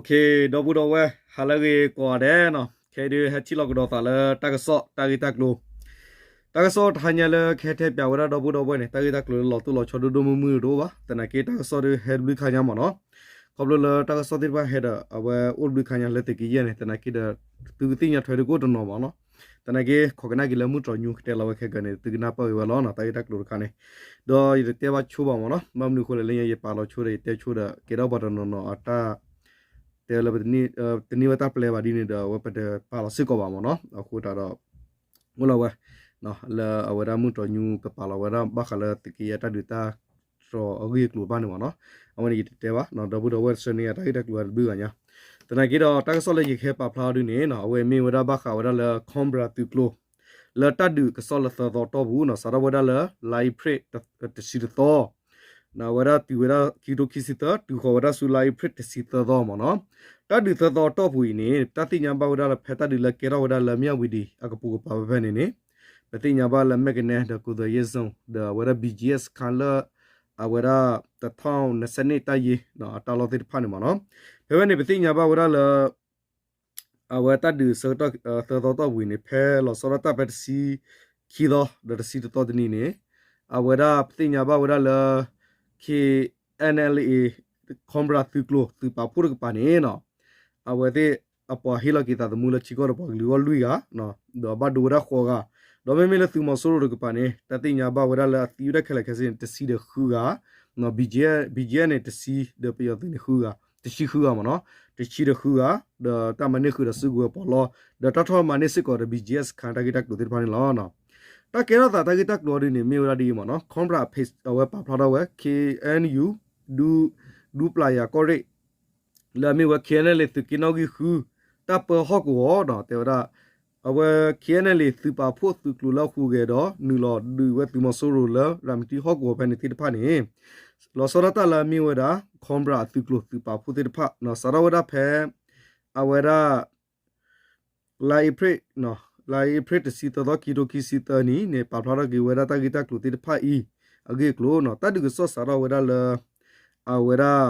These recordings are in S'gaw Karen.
ဒီပုၢ်ဒီဝဲၢ် ဟါလၢအဂ့ၤကိးဂၤဒဲးနီၤ, ခဲအံၤဒုးဟဲထံၣ်လိာ်ကဒီးသးလၢတၢ်ကစီၣ်တၢ်ဂ့ၢ်တၢ်ကျိၤ, တၢ်ကစီၣ်တဟါညါလၢကဟဲတဲပၠးဝဲဒၣ်ဒီပုၢ်ဒီဝဲၢ်န့ၣ် တၢ်ဂ့ၢ်တၢ်ကျိၤလၢလီၤတိၢ်လီၤဆီဒိၣ်ဒိၣ်မုၢ်မုၢ်တအိၣ်ဘၣ်, သနာ်က့တၢ်ကစီၣ်ဒုးဟဲတဘျုးခါညါမ့ၢ်နီၤ, ခီဖျိလၢတၢ်ကစီၣ်သ့ၣ်တဖၣ်ဟဲဒီး အဝဲအိၣ်တဘျုးခါညါလၢသုးက့ယဲၢ်န့ၣ် သနာ်က့ဒီး သုကသ့ၣ်ညါထွဲဒုးကအိၣ်တနီၤမ့ၢ်နီၤ, သနာ်က့ခိးကနၣ်က့ၤလၢမုၢ်တြီၤညူကတဲလီၤဝဲခဲကနံၣ်န့ၣ် သုကနၢ်ပၢၢ်က့ၤဝဲလီၤနီၤ, တၢ်ဂ့ၢ်တၢ်ကျိၤတခါန့ၣ်, ဒီးယတတဲဘၣ်ဆိဘၣ်မ့ၢ်နီၤ, ဘၣ်မနုၤအဃိလဲၣ် လၢညါယပာ်လီၤဆိဒီး ယတဲဆိဒီး ကဲထီၣ်ပှၤတနီၤနီၤအတၢ် တဲလၢ တန့ၢ်ဝဲတၢ်ပျဲဘၣ်ဒ်န့ၣ်ဒီး အဝဲပတပာ်လီၤစ့ၢ်ကီးဘၣ်မ့ၢ်နီၤ, အဃိသတးဒီး အိၣ်လီၤဝဲ လၢအဝဲဒၣ်မုၢ်တြီၤညူကပာ်လီၤဝဲဒၣ်ဘၣ်ဃးလၢသုးက့ယဲၢ်တၢ်ဒုးတၢ်တြီၤအဂ့ၢ်အကျိၤတဖၣ်န့ၣ်မ့ၢ်နီၤ, အဝဲန့ၣ်ယတတဲဘၣ်, ဒီပုၢ်ဒီဝဲၢ်တဆၢန့ၣ် တၢ်ဂ့ၢ်တၢ်ကျိၤတဘျုးဂၤညါ, သနာ်က့ဒီးတၢ်ကစီၣ်လၢယကဟဲပာ်ဖျါအီၤဒုးန့ၣ် အဝဲမ့ၢ်ဝဲဒၣ်ဘၣ်ဃးဝဲဒၣ်လၢ Cobra သုးကျိၤ လၢတၢ်ဒုးကစီၣ်လၢသၢသီတီၢ်ပူၤနီၤ, စးထီၣ်ဝဲဒၣ်လၢ လါအ့ဖြ့ၣ် တဆံတသီ အဝဲဒၣ်တုၤဝဲဒၣ်ခံကထိခံဆံသၢ တုၤဃီၤဝဲဒၣ်ဆူလါအ့ဖြ့ၣ်တဆံသၢသီမ့ၢ်နီၤ, တၢ်ဒုးသၢသီတီၢ်ပူၤအံၤန့ၣ် တၢ်သ့ၣ်ညါဘၣ်ဝဲဒၣ်လၢဖဲတၢ်ဒုးလၢကဲထီၣ်ဝဲဒၣ်လၢမၠၣ်ဝံၤဒံးအကပိာ်ကပၤဖဲဖဲန့ၣ်န့ၣ်, ပသ့ၣ်ညါဘၣ်လၢမဲၢ်ကနဲ ဒီးကူသိးယ့ၣ်စိ ဒီးအဝဲဒၣ် BGF စခန်းလၢ အဝဲဒၣ် တထောင်နှစ်ဆယ့်နှစ် တပ်ရင်း အတၢ်လီၢ်သ့ၣ်တဖၣ်န့ၣ်မ့ၢ်နီၤ, ဖဲဖဲန့ၣ် ပသ့ၣ်ညါဘၣ်ဝဲဒၣ်လၢ အဝဲတၢ်ဒုးဆၢကတီၢ် သၢသီတီၢ်ပူၤအံၤန့ၣ် ဖဲလီၤဆီဒၣ်တၢ်ဖဲတဆံခံသီ ဒီးတဆံတသီတနံၤန့ၣ် အဝဲဒၣ်ပသ့ၣ်ညါဘၣ်ဝဲဒၣ်လၢ KNLA Cobra သုးကျိၤ သုးပာ်ဖှိၣ်တကပၤန့ၣ်နီၤ, အဝဲသ့ၣ်အပှၤဟ့ၣ်လီၤက့ၤသးသမူလၢထံကီၢ်ဒီးပှၤကလုာ်အဂီၢ်လွံၢ်ဂၤ ဒီးဘၣ်ဒိဝဲဒၣ်ဃိးဂၤ, ဒီးမ့မ့ၢ်လၢသုးမီၤစိရိၤတကပၤန့ၣ် တၢ်သ့ၣ်ညါဘၣ်ဝဲဒၣ်လၢအသံဝဲဒၣ်ခဲလၢာ်ခဲဆ့န့ၣ် တဆံဒီးဃုဂၤ, BGF, BGF န့ၣ် တဆံ ဒီးပယီၤသုးန့ၣ် ဃုဂၤ, တဆံဃုဂၤမ့ၢ်နီၤ, တဆံဒီးဃုဂၤ, ဒီးတၢ်မၤန့ၢ်ဃုာ်ဒီးစုကဝဲၤပီးလီ ဒီးတၢ်ထီၣ်မၤန့ၢ်စ့ၢ်ကီးဒီး BGF စခန်း တၢ်ဂ့ၢ်တၢ်ကျိၤသ့ၣ်တဖၣ်န့ၣ်လီၤ. တၢ်ကဲထီၣ်သးတၢ်ဂ့ၢ်တၢ်ကျိၤအံၤဒ်န့ၣ် မ့ၢ်ဝဲဒၣ်ဒ်အံၤမ့ၢ်နီၤ, Cobra အဝဲပာ်ဖျါထီၣ်ဝဲ KNU ဒူ ဒူပျၢ်ယၤကီၢ်ရ့ၣ် လၢအမ့ၢ်ဝဲ KNLA သုးက့နီၣ်ဂံၢ်ဃု တၢ်ပၢဟီၣ်ကဝီၤဒီး တဲဝဲဒၣ် အဝဲ KNLA သုးပာ်ဖှိၣ်သုးကျိၤလၢအဟူးဂဲၤဒီး နုာ်လီၤဒုးဝဲသုးမီၤစိရိၤလၢ ရၤမတံဟီၣ်ကဝီၤဖဲန့ၣ်သ့ၣ်တဖၣ်န့ၣ် လီၤဆီဒၣ်တၢ်လၢအမ့ၢ်ဝဲဒၣ် Cobra အသုးကျိၤသုးပာ်ဖှိၣ်သ့ၣ်တဖၣ် စးထီၣ်ဝဲဒၣ်ဖဲ အဝဲဒၣ် လါအ့ဖြ့ၣ် လါအ့ဖြ့ၣ်တဆံသၢသီ ခံကထိခံဆံသၢနံၣ်န့ၣ် ပာ်ဖျါထီၣ်က့ၤဝဲဒၣ်တၢ်ဂ့ၢ်တၢ်ကျိၤသ့ၣ်တဖၣ်အံၤ အဂ့ၢ်အကျိၤနီၤ, တၢ်ဒုးကစီၣ်စးထီၣ်ဝဲဒၣ်လၢ အဝဲဒၣ်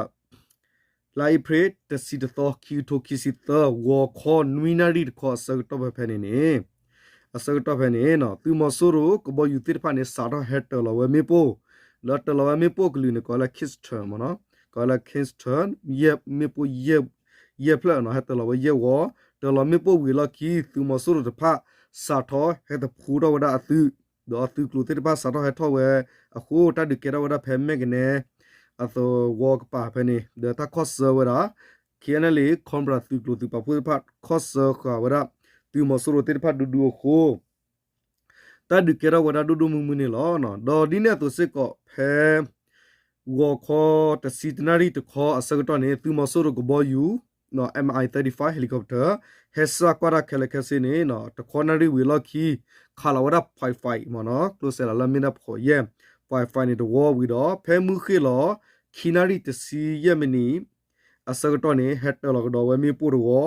လါအ့ဖြ့ၣ် တဆံတသီ ခံကထိခံဆံသၢ ဂီၤခီနွံနၣ်ရံၣ်တခီအဆၢကတီၢ်ဖဲဖဲန့ၣ်န့ၣ် အဆၢကတီၢ်ဖဲန့ၣ် သုးမီၤစိရိၤကဘီယူၤသ့ၣ်တဖၣ်န့ၣ် စးထီၣ်ဟဲတၢၤလီၤဝဲမ့ၣ်ပိၢ် လၢတၢၤလီၤဝဲမ့ၣ်ပိၢ်ကလုာ်န့ၣ် ကိးလၢ Kingston မ့ၢ်နီၤ, ကိးလၢ Kingston မ့ၣ်ပိၢ် ယဲၢ်ဖျၢၣ်နီၤ, ဟဲတၢၤလီၤဝဲယဲၢ်ဝီ, တၢၤလီၤမ့ၣ်ပိၢ်ဝံၤအလီၢ်ခံ သုးမီၤစိရိၤတဖၣ် စးထီၣ်ဟဲတဖှူထီၣ်ဝဲဒၣ်အသုး ဒီးအသုးကျိၤသ့ၣ်တဖၣ်စးထီၣ်ဟဲထီၣ်ဝဲအဃိ တၢ်ဒုးကဲထီၣ်ဝဲဒၣ်ဖဲမဲၢ်ကနဲ အသဝီကပၤဖဲန့ၣ် ဒီးတၢ်ခီၣ်ဆၢဝဲဒၣ် KNLA Cobra သုးကျိၤသုးပာ်ဖှိၣ်သ့ၣ်တဖၣ် ခီၣ်ဆၢဃာ်ဝဲဒၣ် သုးမီၤစိရိၤသ့ၣ်တဖၣ်ဒူဒူအဃိ တၢ်ဒုးကဲထီၣ်ဝဲဒၣ်ဒိၣ်ဒိၣ်မုၢ်မုၢ်န့ၣ်လီၤ. ဒီးဒ်န့ၣ်အသိးစ့ၢ်ကီး ဖဲ ဂီၤခီတဆံတနၣ်ရံၣ်တခီအဆၢကတီၢ်န့ၣ် သုးမီၤစိရိၤကဘီယူၤ Mi thirty-five helicopter ဟဲစၢ်ကွၢ်တၢ်ခဲလၢာ်ခဲဆ့န့ၣ် တခီနၣ်ရံၣ်ဝံၤအလီၢ်ခံ ခးလီၤဝဲဒၣ် Pi five မ့ၢ်နီၤ, ကျိစဲးလီၤလၢမ့ၢ်ဒၣ်ဖှီၣ်ယဲၢ် Pi five န့ၣ်တဝီဝံၤဒီး ဖဲမုၢ်ဃ့ၢ်လီၤ ခံနၣ်ရံၣ်တဆံယဲၢ်မံးနံး အဆၢကတီၢ်န့ၣ် ဟဲတၢၤလီၤကဒီးဝဲမ့ၣ်ပိၢ်တဝီ,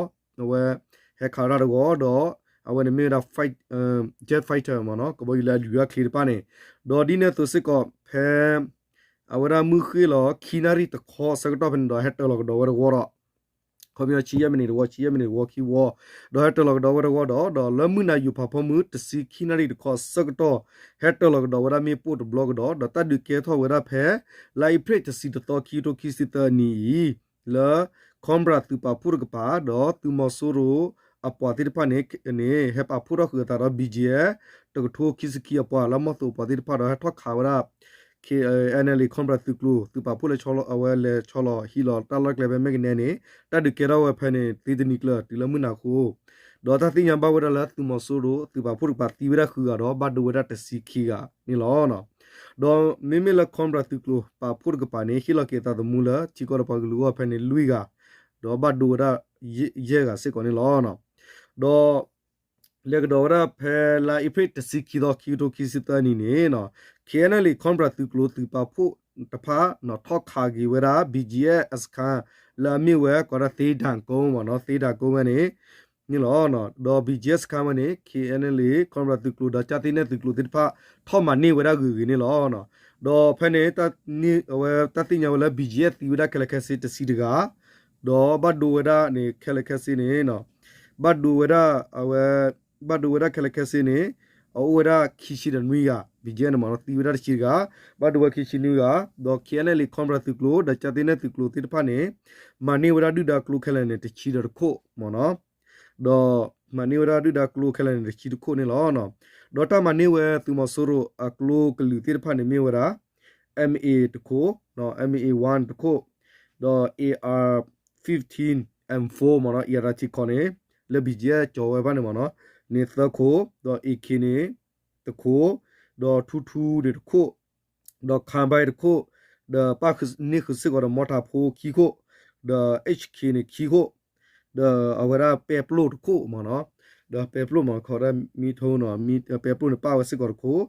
အဝဲ ဟဲခးတၢ်တဝီဒီး အဝဲန့ၣ်မ့ၢ်ဝဲဒၣ် fight, jet fighter မ့ၢ်နီၤ, ကဘီယူၤလၢအလုၢ်အချ့တဖၣ်န့ၣ်, ဒီးဒ်န့ၣ်အသိးစ့ၢ်ကီး ဖဲ အဝဲဒၣ်မုၢ်ဃ့ၢ်လီၤ ခံနၣ်ရံၣ်တခီအဆၢကတီၢ်ဖဲန့ၣ်ဒီး ဟဲတၢၤလီၤကဒီးဝဲတဝီဒီး ခီပညီဆံယဲၢ်မံးနံးတဝီ, ဆံယဲၢ်မံးနံးတဝီခံဝီ, ဒီးဟဲတၢၤလီၤကဒီးဝဲတဝီဒီး ဒီးလၢမုၢ်နၤယူၤဖးဖီမုၢ် တဆံခံနၣ်ရံၣ်တခီအဆၢကတီၢ် ဟဲတၢၤလီၤကဒီးဝဲဒၣ်မ့ၣ်ပိၢ်တဘျီကဒီး, ဒီးတၢ်ဒုးကဲထီၣ်ဝဲဒၣ်ဖဲ လါအ့ဖြ့ၣ်တဆံတသီ ခံကထိခံဆံသၢနံၣ်အံၤ လၢ Cobra သုးပာ်ဖှိၣ်တကပၤ ဒီးသုးမီၤစိရိၤအပှၤသ့ၣ်တဖၣ်န့ၣ် ဟဲပာ်ဖှိၣ်ထီၣ်ဃုာ်အသးဒီး BGF တကထိခံဆံခံအပှၤလၢမီၢ်သိးအပှၤသ့ၣ်တဖၣ်ဒီး ဟဲထီၣ်ခးဝဲဒၣ် KNLA Cobra သုးကျိၤ သုးပာ်ဖှိၣ်လၢ အဝဲလဲၤဆီလီၤဟံးလီၤတၢ်လီၢ်ကျဲဖဲမဲၢ်ကနဲန့ၣ် တၢ်ဒုးကဲထီၣ်ဝဲဖဲန့ၣ် သ့တနံၤကျၢၤ တုၤလၢမုၢ်နၤဃိ ဒီးတၢ်သ့ၣ်ညါဘၣ်ဝဲဒၣ်လၢသုးမီၤစိရိၤ သုးပာ်ဖှိၣ်တကပၤသံဝဲဒၣ်ဃုဂၤဒီး ဘၣ်ဒိဝဲဒၣ်တဆံခံဂၤန့ၣ်လီၤ. ဒီးမ့မ့ၢ်လၢ Cobra သုးကျိၤပာ်ဖှိၣ်တကပၤန့ၣ် ဟ့ၣ်လီၤက့ၤအသးသမူလၢထံကီၢ်ဒီးပှၤကလုာ်အဂီၢ်ဖဲန့ၣ်လွံၢ်ဂၤ, ဒီးဘၣ်ဒိဝဲဒၣ်ယဲၢ်ဂၤစ့ၢ်ကီးန့ၣ်လီၤ. ဒီး လဲၤကဒီးဝဲဒၣ်ဖဲလါအ့ဖြ့ၣ်တဆံခံသီ ခံကထိခံဆံသၢနံၣ်န့ၣ် KNLA Cobra သုးကျိၤသုးပာ်ဖှိၣ်တဖၣ် ထီၣ်ခးက့ၤဝဲဒၣ် BGF အစခန်း လၢအမ့ၢ်ဝဲကိးဒၣ် သ့ဒၣ်ကိမ့ၢ်နီၤ, သ့ဒၣ်ကိဝဲန့ၣ် န့ၣ်လီၤ. ဒီး BGF စခန်းဝဲန့ၣ် KNLA Cobra သုးကျိၤဒီးကၠၢ်သ့နဲၣ်သုးကျိၤသ့ၣ်တဖၣ် ထီၣ်မၤန့ၢ်ဝဲဒၣ်ဂ့ၤဂ့ၤန့ၣ်လီၤ. ဒီးဖဲန့ၣ် အဝဲတၢ်သ့ၣ်ညါဝဲလၢ BGF သံဝဲဒၣ်ခဲလၢာ်ခဲဆ့တဆံတဂၤ, ဒီးဘၣ်ဒိဝဲဒၣ်န့ၣ် ခဲလၢာ်ခဲဆ့န့ၣ် ဘၣ်ဒိဝဲဒၣ် အဝဲ ဘၣ်ဒိဝဲဒၣ်ခဲလၢာ်ခဲဆ့န့ၣ် အအိၣ်ဝဲဒၣ်ခံဆံဒီးနွံဂၤ BGF န့ၣ်မ့ၢ်နီၤ သံဝဲဒၣ်တဆံတဂၤ ဘၣ်ဒိဝဲခံဆံနွံဂၤ ဒီး KNLA Cobra သုးကျိၤ ဒီးကၠၢ်သ့နဲၣ်သုးကျိၤသ့ၣ်တဖၣ်န့ၣ် မၤန့ၢ်ဝဲဒၣ်ဒုၣ်ဒါကျိခဲလၢာ်န့ၣ် တဆံဒီးတခိၣ်မ့ၢ်နီၤ ဒီးမၤန့ၢ်ဝဲဒၣ်ဒုၣ်ဒါကျိခဲလၢာ်န့ၣ် တဆံတခိၣ်န့ၣ်လီၤ. ဒီးတၢ်မၤန့ၢ်ဝဲသုးမီၤစိရိၤအကျိကလုာ်သ့ၣ်တဖၣ်န့ၣ်မ့ၢ်ဝဲဒၣ် MA တခိၣ်, MA one တခိၣ်, ဒီး AR fifteen M four မ့ၢ်နီၤ AR တဆံခီန့ၣ် လၢ BGF ကၠီၤဝဲဖၣ်န့ၣ်မ့ၢ်နီၤ န့ၣ်သၢခိၣ်, ဒီး AK န့ၣ်တခိၣ်, ဒီးထူထူန့ၣ်တခိၣ်, ဒီး Carbine တခိၣ်, ဒီးပၣ်န့ၢ်ဃုာ်စ့ၢ်ကီးဒီး mortar ဖိခံခိၣ်, ဒီး HK န့ၣ်ခံခိၣ်, ဒီးအဝဲဒၣ်ပဲပျိၢ်တခိၣ်မ့ၢ်နီၤ, ဒီးပဲပျိၢ်မ့ၢ်နီၤ ခီဒၣ်မံထိနီၤ ပဲပျိၢ်န့ၣ်ပၣ်ဝဲစ့ၢ်ကီးတခိၣ်,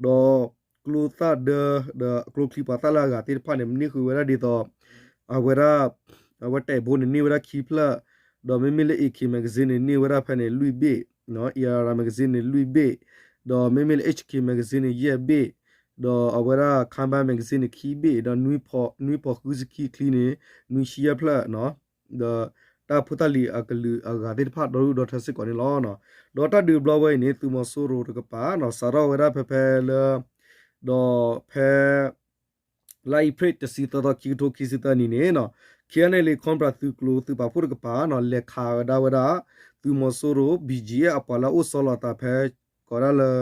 ဒီးကျိသၣ်ဒၢ ဒီးကျိချံပှၤသၣ်လၢအဂၤသ့ၣ်တဖၣ်န့ၣ် မၤန့ၢ်ဃုာ်ဝဲဒၣ်ဒ်သိး အဝဲဒၣ် အဝဲတၢ်ဘိန့ၣ်န့ၢ်ဝဲဒၣ်ခံဖျၢၣ်, ဒီးမ့မ့ၢ်လၢ AK magazine န့ၣ် န့ၢ်ဝဲဒၣ်ဖဲန့ၣ် လွံၢ်ဘ့ၣ်, AR magazine န့ၣ် လွံၢ်ဘ့ၣ်, ဒီးမ့မ့ၢ်လၢ HK magazine န့ၣ် ယဲၢ်ဘ့ၣ်, ဒီးအဝဲဒၣ် Carbine magazine န့ၣ် ခံဘ့ၣ်, ဒီးနွံဖီဃုဆံခံချံန့ၣ် နွံဆံယဲၢ်ဖျၢၣ်, ဒီးတၢ်ဖိတၢ်လံၤအကလုာ်အဂၤသ့ၣ်တဖၣ်ဒီဒူၣ်ဒီထၢစ့ၢ်ကီးန့ၣ်လီၤ. ဒီးတၢ်ဒုးတဘျီဝဲအံၤန့ၣ် သုးမီၤစိရိၤတကပၤ စးထီၣ်ဝဲဒၣ်ဖဲဖဲလၢ ဒီးဖဲ လါအ့ဖြ့ၣ်တဆံသၢသီ ခံကထိခံဆံသၢနံၣ်န့ၣ် KNLA Cobra သုးကျိၤသုးပာ်ဖှိၣ်တကပၤ လဲၤခးဝဲဒၣ်ဝဲဒၣ် သုးမီၤစိရိၤ BGF အပှၤလၢအအိၣ်ဆီလီၤအသးဖဲ ကိးဒၣ်လၢ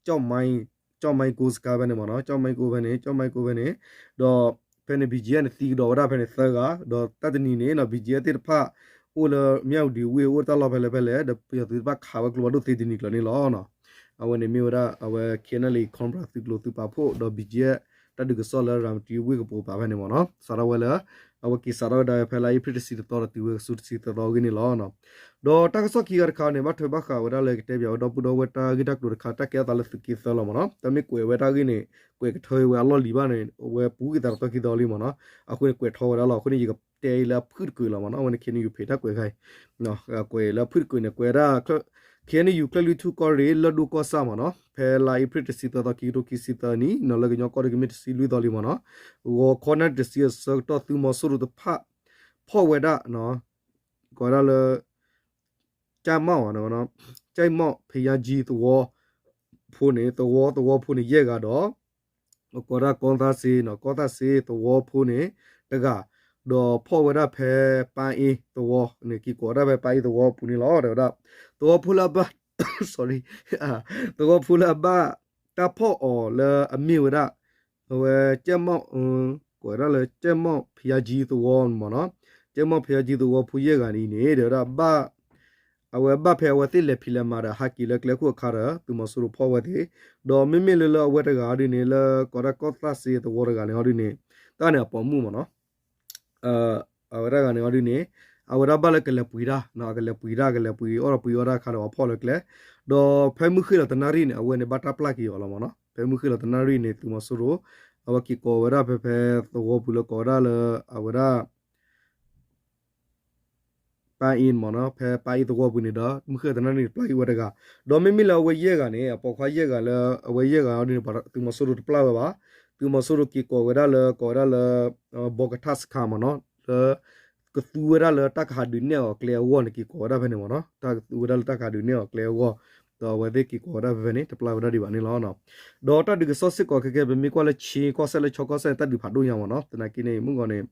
ကၠီၣ်မဲကိစခါဖဲန့ၣ်မ့ၢ်နီၤ, ကၠီၣ်မဲကိဖဲန့ၣ် ကၠီၣ်မဲကိဖဲန့ၣ်, ဒီးဖဲန့ၣ် BGF န့ၣ်သံကဒီးဝဲဒၣ်ဖဲန့ၣ်သၢဂၤ, ဒီးတၢ်တနံၤန့ၣ် BGF သ့ၣ်တဖၣ် အိၣ်လၢမၠၣ်ဝတံၤဝ့ၢ် အိၣ်တၢ်လီၢ်ဖဲလဲၣ်ဖဲလဲၣ် ဒီးပယီၤသုးတဖၣ်ခးဝဲကျိဖးဒိၣ်သ့တနံၤကျၢၤန့ၣ်လီၤ. အဝဲန့ၣ်မ့ၢ်ဝဲဒၣ် အဝဲ KNLA Cobra သုးကျိၤသုးပာ်ဖှိၣ် ဒီး BGF တၢ်ဒုးကစီၣ်လၢရၤမတံၤဝ့ၢ်ကပိာ်ပာ်ဖဲန့ၣ်မ့ၢ်နီၤ, စးထီၣ်ဝဲလၢ အဝဲက့ၤစးထီၣ်ဝဲဒၣ်ဖဲလါအ့ဖြ့ၣ်တဆံတသီဒီးတုၤဝဲဆူတဆံသၢသီအဂ့ၢ်န့ၣ်လီၤ. ဒီးတၢ်ကစီၣ်ခံဂၤတခါန့ၣ် ဘၣ်ထွဲဘၣ်ဃးဝဲဒၣ်လၢကတဲပၠးဝဲဒီပုၢ်ဒီဝဲၢ်တၢ်ဂ့ၢ်တၢ်ကျိၤတခါ တၢ်ကဲထီၣ်သးလၢသုးက့သၢလီၤမ့ၢ်နီၤ, တၢ်မ့ၢ်ကွဲးဝဲတၢ်ဂ့ၢ်န့ၣ် ကွဲးကထၢဝဲအလီၢ်လံၤဘၣ်န့ၣ် အဝဲပူၤက့ၤသးတသီခံသီလံမ့ၢ်နီၤ, အဃိန့ၣ်ကွဲးထီၣ်ဝဲဒၣ်လီၤ. အဃိန့ၣ် ယကတဲအံၤလၢအဖုၣ်တကုာ်လီၤမ့ၢ်နီၤ, အဝဲန့ၣ် KNU page တၢ်ကွဲးခါအံၤ ကွဲးလၢအဖုၣ်တကုာ်န့ၣ် ကွဲးဝဲဒၣ် KNU ကၠၢ်လွံၢ်ထူၣ်ကီၢ်ရ့ၣ် လၢၢ်ဒိၣ်ကီၢ်ဆၣ်မ့ၢ်နီၤ, ဖဲလါအ့ဖြ့ၣ်တဆံသၢသီ ခံကထိခံဆံသၢနံၣ် လၢကညီကီၢ်ရ့ၣ်ကမ့ၢ်တဆံလွံၢ်သီလံမ့ၢ်နီၤ, ဂီၤခီနၣ်ရံၣ်တဆံအဆၢကတီၢ် သုးမီၤစိရိၤတဖၣ် ဖီၣ်ဝဲဒၣ် ကိးဝဲဒၣ်လၢ ကၠဲၣ်မီၣ် ကၠဲၣ်မီၣ်ဖယါကၠံသဝီဖိန့ၣ် သဝီသဝီဖိန့ၣ် ယဲၢ်ဂၤဒီး ကိးဒၣ်ကီၢ်သၣ်စ့ ကီၢ်သၣ်စ့သဝီဖိန့ၣ် တဂၤ, ဒီးဖီၣ်ဝဲဒၣ်ဖဲပၢ်အ့သဝီန့ၣ် က့ၤကိးဝဲဒၣ်ဖဲပၢ်အ့သဝီပူၤန့ၣ်လီၤ. တဲဝဲဒၣ် သဝီဖိလၢအဘၣ် sorry သဝီဖိလၢအဘၣ်တၢ်ဖီၣ်အီၤလၢအမ့ၢ်ဝဲဒၣ် အဝဲ ကၠဲၣ်မီၣ် ကိးဝဲဒၣ်လၢ ကၠဲၣ်မီၣ်ဖယါကၠံသဝီမ့ၢ်နီၤ, ကၠဲၣ်မီၣ်ဖယါကၠံသဝီဖိယဲၢ်ဂၤန့ၣ်န့ၣ် တဲဝဲဒၣ်ဘၣ် အဝဲဘၣ်ဖဲအဝဲသ့ၣ်လဲၤဖံးလဲၤမၤဒီးဟးက့ၤလၢကျဲခိၣ်အခါဒီး သုးမီၤစိရိၤဖီၣ်ဝဲသ့ၣ်, ဒီးမ့မ့ၢ်လၢလၢအဝဲတဂၤအီၤဒ်န့ၣ် လၢကိးဒၣ်ကီၢ်သၣ်စ့သဝီတဂၤန့ၣ်အီၤဒ်န့ၣ် တၢ်န့ၣ်အပိာ်မုၣ်မ့ၢ်နီၤ အဝဲဒၣ်ဂၤန့ၣ်အီၤဒ်န့ၣ် အဝဲဒၣ်ဘၣ်လၢကလဲၤပှ့ၤတၢ် ကလဲၤပှ့ၤတၢ် ကလဲၤပှ့ၤအီၣ်ဒီးပှ့ၤအီၣ်တၢ်အခါဒီးအဖီၣ်လၢကျဲ, ဒီးဖဲမုၢ်ဃ့ၢ်လီၤတနၣ်ရံၣ်န့ၣ် အဝဲန့ၣ်ဘၣ်တၢ်ပျၢ်က့ၤအီၤလီၤမ့ၢ်နီၤ, ဖဲမုၢ်ဃ့ၢ်လီၤတနၣ်ရံၣ်န့ၣ် သုးမီၤစိရိၤ အဝဲက့ၤကိးဝဲဒၣ်ဖဲဖဲသဝီပူၤလၢကိးဝဲဒၣ်လၢ အဝဲဒၣ် ပၢ်အ့မ့ၢ်နီၤ, ဖဲပၢ်အ့သဝီပူၤန့ၣ်ဒီး မုၢ်ဃ့ၢ်တနၣ်ရံၣ်န့ၣ် ပျၢ်က့ၤဝဲတဂၤ, ဒီးမ့မ့ၢ်လၢအဝဲယဲၢ်ဂၤန့ၣ် အပိာ်ခွါယဲၢ်ဂၤလၢ အဝဲယဲၢ်ဂၤအီၤဒ်န့ၣ် သုးမီၤစိရိၤတပျၢ်ဝဲဘၣ်, သုးမီၤစိရိၤက့ၤကိးဝဲဒၣ်လၢ ကိးဝဲဒၣ်လၢ ဘီကထၣ်စခါမ့ၢ်နီၤ, လၢ ကသူဝဲဒၣ်လၢတၢ်ကဟးဒုးနဲၣ်အီၤကျဲအဂီၢ်န့ၣ် က့ၤကိးဝဲဒၣ်ဖဲန့ၣ်မ့ၢ်နီၤ, တၢ်ကသူဝဲဒၣ်လၢတၢ်ကဟးဒုးနဲၣ်အီၤကျဲအဂီၢ်, ဒီးအဝဲသ့ၣ်က့ၤကိးဝဲဒၣ်ဖဲဖဲန့ၣ် တပျၢ်ဝဲဒၣ်ဒံးဘၣ်န့ၣ်လီၤ. ဒီးတၢ်ဒုးကစီၣ်စ့ၢ်ကီးခဲကဲ ပမ့ၢ်ကွၢ်လၢ ခ့ကီၢ်စဲၣ်လၢခၠီကီၢ်စဲၣ်န့ၣ် တၢ်ဒုးဖးဒိၣ်ညါမ့ၢ်နီၤ, သနာ်က့န့ၣ် မုၢ်ဂီၤန့ၣ်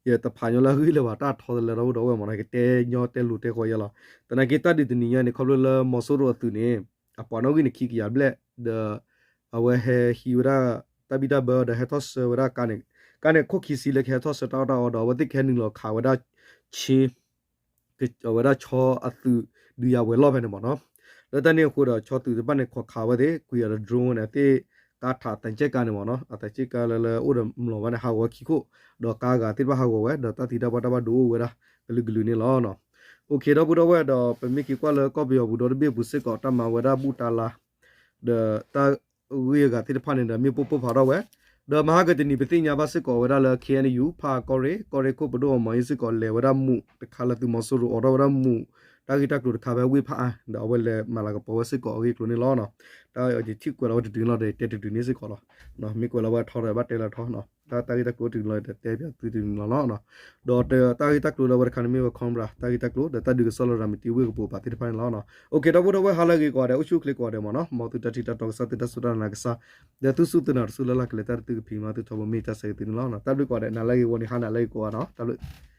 ယတဖးညီလၢအဂ့ၢ်လၢၤဘၣ် တၢ်ထီတလၢဒီပုၢ်ဒီဝဲၢ်မ့ၢ်နီၤ, ကတဲညီတဲလိၤတဲဃီယဲလီၤ. သနာ်က့တၢ်ဒုးတနံၤညါန့ၣ် ခီဖျိလၢမီၤစိရိၤအသုးန့ၣ် အပှၤနီၣ်ဂံၢ်န့ၣ်ခံကယၤဘျဲၣ်, ဒီး အဝဲဟဲဟံးဝဲဒၣ် တၢ်ဘံၣ်တၢ်ဘၢဒီးဟဲထီၣ်ဆှၢဝဲဒၣ်ကါန့ၣ်, ကါန့ၣ်ခိၣ်ခံဆံလၢကဟဲထီၣ်ဆှၢတၢ်အီၣ်တၢ်အီဒီး အဝဲသ့ၣ်ကဟဲနုာ်လီၤခးဝဲဒၣ် ခ့ အဝဲဒၣ်ခၠီအသုးဒုးယၤဝဲၤလီၢ်ဖဲန့ၣ်မ့ၢ်နီၤ, လၢတၢ်န့ၣ်အဃိဒီး ခၠီသုးတဖၣ်န့ၣ် ခိးခးဝဲသ့ၣ် ကွံာ်အီၤဒီး drone ဝဲန့ၣ် အသ့ၣ်ကါထးသံးကၠဲၣ်ကါန့ၣ်မ့ၢ်နီၤ, အသံးကၠဲၣ်ကါလၢလၢအိၣ်ဒီးမျိာ်ဝဲန့ၣ် ဟးဂီၤဝဲခံခိၣ်, ဒီးကါဂၤသ့ၣ်တဖၣ်ဟးဂီၤဝဲ ဒီးတၢ်သံတၢ်ပှၢ်တၢ်ဘၣ်ဒိအိၣ်ဝဲဒၣ် ကလုာ်ကလုာ်န့ၣ်လီၤ. အိၣ်ခ့ ဒီပုၢ်ဒီဝဲၢ်ဒီး ပမ့ၢ်က့ၤကွၢ်လၢကီၢ်ပယီၤပူၤဒီတဘ့ၣ်အပူၤစ့ၢ်ကီး တၢ်မၤဝဲဒၣ်ဘူၣ်တၢ်လါ ဒီးတၢ်ဂ့ၢ်အဂၤသ့ၣ်တဖၣ်န့ၣ်ဒီး မ့ၢ်ပိၢ်ပိၢ်ဖးထီၣ်ဝဲ, ဒီးမဟါကတနံၤ ပသ့ၣ်ညါဘၣ်စ့ၢ်ကီးဝဲဒၣ်လၢ ခ့ၣ်အဲၣ်ယူၣ် ဖးကီၢ်ရ့ၣ် ကီၢ်ရ့ၣ်ခိၣ်ပဒိၣ်အမီၤအံၤစ့ၢ်ကီး လဲၤဝဲဒၣ်မူးတခါလၢသုးမီၤစိရိၤအိးထီၣ်ဝဲဒၣ်မူး တၢ်ဂ့ၢ်တၢ်ကျိၤတခါဖဲဝ့ၢ်ဖးအါ ဒီးအဝဲလဲၤမၤလၤကပီၤဝဲစ့ၢ်ကီးအဂ့ၢ်အကျိၤန့ၣ်လီၤ. တၢ်ယထံၣ်ကွဲးလီၤဝဲတတုၤန့ၣ်လီၤဒီး တဲတတုၤန့ၣ်စ့ၢ်ကီးလီၤ. မ့ၢ်ကွဲးလီၤဝဲထီဒီး ဘၣ်တဲလီၤထီ, တၢ်ဂ့ၢ်တၢ်ကျိၤတတုၤန့ၣ်လီၤဒီး တဲပၠးသုတတုၤန့ၣ်လီၤလီၤ. ဒီးတၢ်ဂ့ၢ်တၢ်ကျိၤလၢအဝဲတခါန့ၣ်မ့ၢ်ဝဲ Cobra တၢ်ဂ့ၢ်တၢ်ကျိၤ ဒီးတၢ်ဒုးကစီၣ်လၢရၤမတံဝ့ၢ်ကပိာ်ပာ်သ့ၣ်တဖၣ်န့ၣ်လီၤ. အိၣ်က့ၤ ဒီပုၢ်ဒီဝဲၢ် ဟါလၢအဂ့ၤကိးဂၤဒဲး အိၣ်ဆူၣ်အိၣ်ချ့ကိးဂၤဒဲးမ့ၢ်နီၤ, မ်သုတၢ်ထံၣ်တၢ်တီကစၢ်သုတၢ်စူၢ်တၢ်နာ်ကစၢ်, ဒီးသုစူၢ်သုနာ်တစူၢ်လၢ်လၢ်ကလဲၤတၢ်တသုကဖံးမၤသုထီဘိမ့ၢ်တၢ်ဆၢဂ့ၤသုန့ၣ်လီၤ. တၢ်ဘျုးကိးဂၤဒဲး နၤလၢအဂ့ၤဝီၤန့ၣ် ဟါနၤလၢအဂ့ၤကိးဂၤနီၤ, တၢ်ဘျုး